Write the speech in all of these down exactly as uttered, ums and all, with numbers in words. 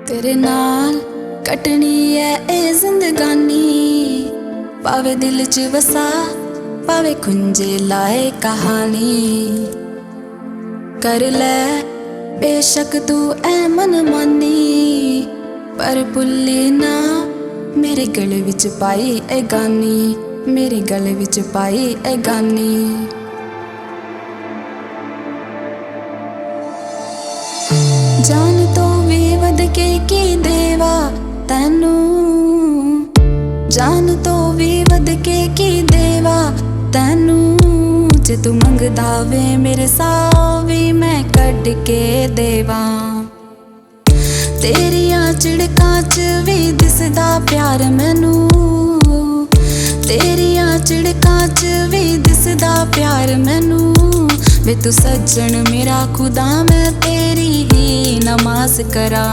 तेरे नाल कटनी है ए जिंदगानी, पावे दिल च वसा, पावे खुंजे लाए कहानी। कर ले बेशक तू ए मनमानी, पर भुल्ली ना मेरे गले विच पाई ए गानी, मेरे गले विच पाई ए गानी। जान तो भी वध के की देवा तैनू, जान तो भी वध के की देवा तैनू। जे तू मंगदा वे मेरे साव भी मैं कढ के देवा। तेरियां चिड़कां च भी दिसदा प्यार मैनू, तेरियां चिड़कां च भी दिसदा प्यार मैनू। वे तू सज्जन मेरा खुदा, मैं तेरी ही नमाज करा।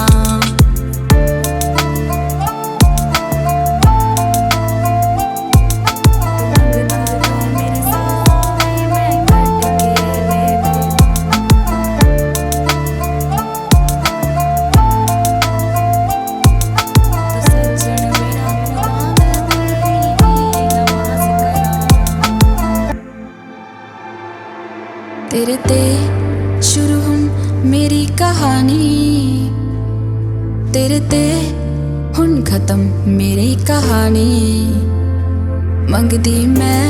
तेरे ते शुरू हुन मेरी कहानी, तेरे ते हुन खत्म मेरी कहानी। मंगदी मैं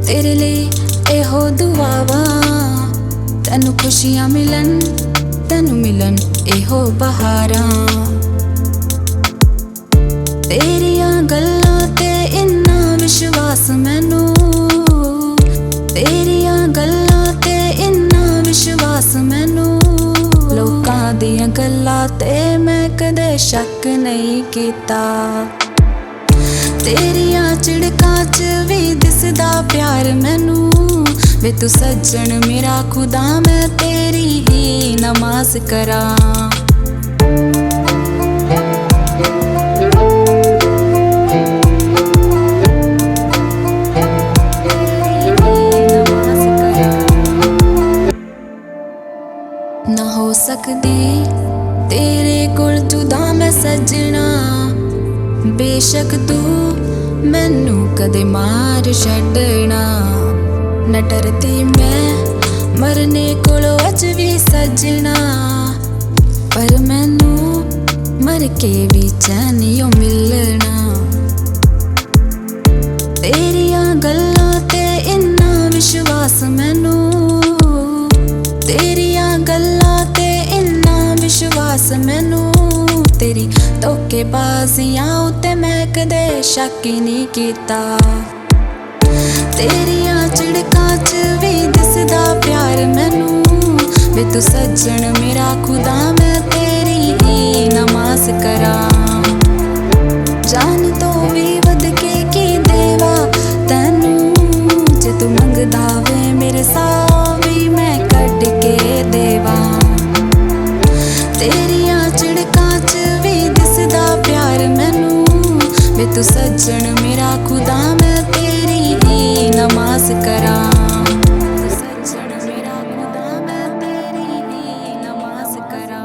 तेरे लिए एहो दुआवा, तैनू खुशियां मिलन, तैनू मिलन एहो बहारां। तेरियां गल्लां ते इन्ना विश्वास मैनू, तेरियां गल्लां ते इन्ना विश्वास मैनू। लोकां दियां गल्लां ते मैं कदे शक नहीं कीता। तेरियां चिड़कां च भी दिसदा प्यार मैनू। वे तू सज्जन मेरा खुदा, मैं तेरी ही नमाज करा। ना हो सकदी तेरे कोल जुदा मैं सज्जना, बेशक तू मैनू कदे मार छड्डना। न डरदी मैं मरने कोलों अज भी सज्जना, पर मैनू मर के भी चैन यो मिलना। तेरियां गल्लां ते इन्ना विश्वास मैनू, तेरियां गल्लां ते इन्ना विश्वास मैनू। तेरी धोखेबाजियां उते मैं कदे शक ही नहीं कीता। तेरियां चिड़कां च भी दिसदा प्यार मैनू। वे तू सज्जन मेरा खुदा, मैं तेरी ही नमाज करा। जान तो भी वध के की देवा तैनू, जे तू मंगदा वे मेरे साव भी मैं कढ के देवा। तेरियां चिड़कां च भी दिसदा प्यार मैनू। वे तू सज्जन मेरा खुदा, मैं तेरी ही नमाज करा। सज्जन मेरा खुदा, मैं तेरी ही नमाज करा।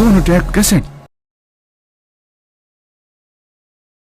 Sonotech Cassette।